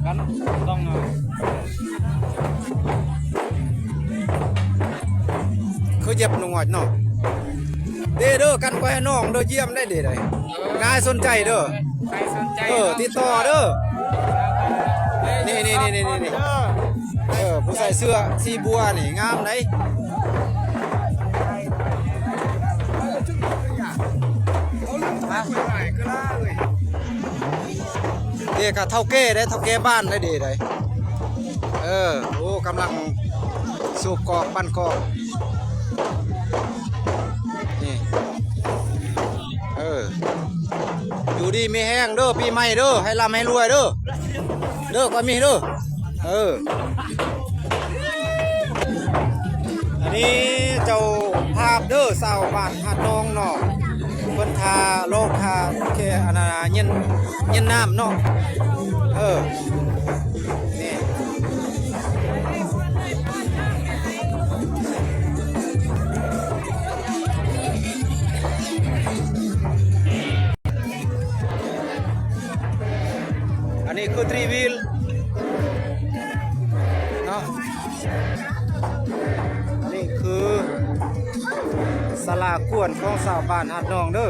ກັນ ຕ້ອງ ຄືຢຽບໜວດເນາະ. ເດ້ເດີ ກັນໄປໃຫ້ນ້ອງເດີ ຢ້ຽມໄດ້ເດ້ ໄດ້ ເອີ ງາຍສົນໃຈເດີ ໃຜສົນໃຈ ເອີ ເນາະ ຕິດຕໍ່ເດີ ນີ້ໆໆໆ ເອີ ຜູ້ໃສ່ເສື້ອສີບົວນີ້ງາມໃດ. ເດ້ກະເຖົ້າແກ່ເດ້ ເຖົ້າແກ່ບ້ານໄດ້ເດ້ ເອີ ໂອ້ ກຳລັງສູບກອກ ປັ່ນກອກ ນີ້ ເອີ ຢູ່ດີມີແຮງເດີ ປີໃໝ່ເດີ ໃຫ້ລ່ຳໃຫ້ລວຍເດີ ເດີ ຂ້ອຍມີເດີ. ເອີ ອັນນີ້ເຈົ້າພາບເດີ ຊາວບ້ານຫາດໜອງເນາະ ເພິ່ນຖ້າລໍຖ້າແຄ່ອັນນ່າ ເຢັນ ເຢັນນ້ຳເນາະ ເອີ ນີ້ ອັນນີ້ຄືທຣີວີລເນາະ ອັນນີ້ຄືສາລາກວນຂອງຊາວບ້ານຫາດໜອງເດີ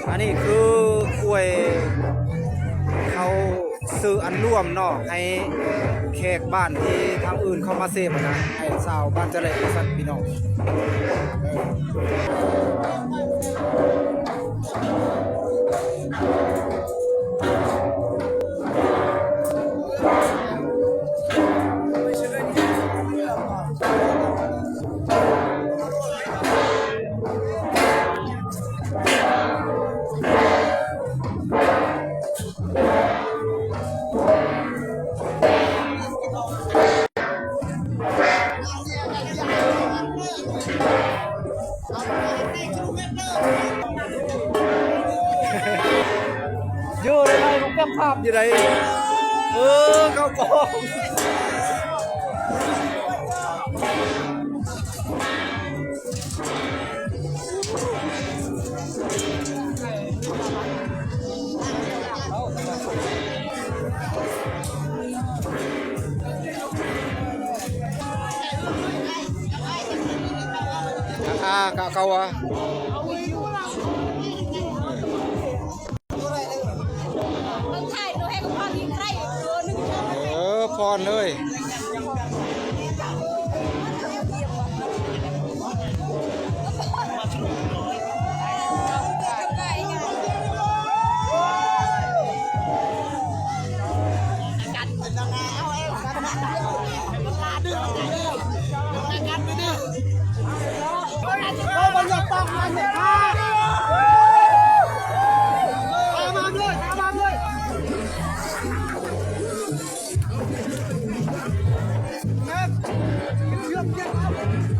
ອັນນີ້ຄືອວຍເຂົ້າ ຊື້ອັນລວມເນາະ ໃຫ້ແຂກບ້ານທີ່ທາງອື່ນເຂົ້າມາເສບຫັ້ນນະ ໃຫ້ຊາວບ້ານຈະໄດ້ ວ່າຊັ້ນພີ່ນ້ອງ. ຢູ່ໃນໄລມັນເກັບພາບຢູ່ໃດ ເອີ ເຂົ້າກ້ອງ. ອາ ກະເຂົາວ່າ ເອີ ພອນເລີຍ. ເ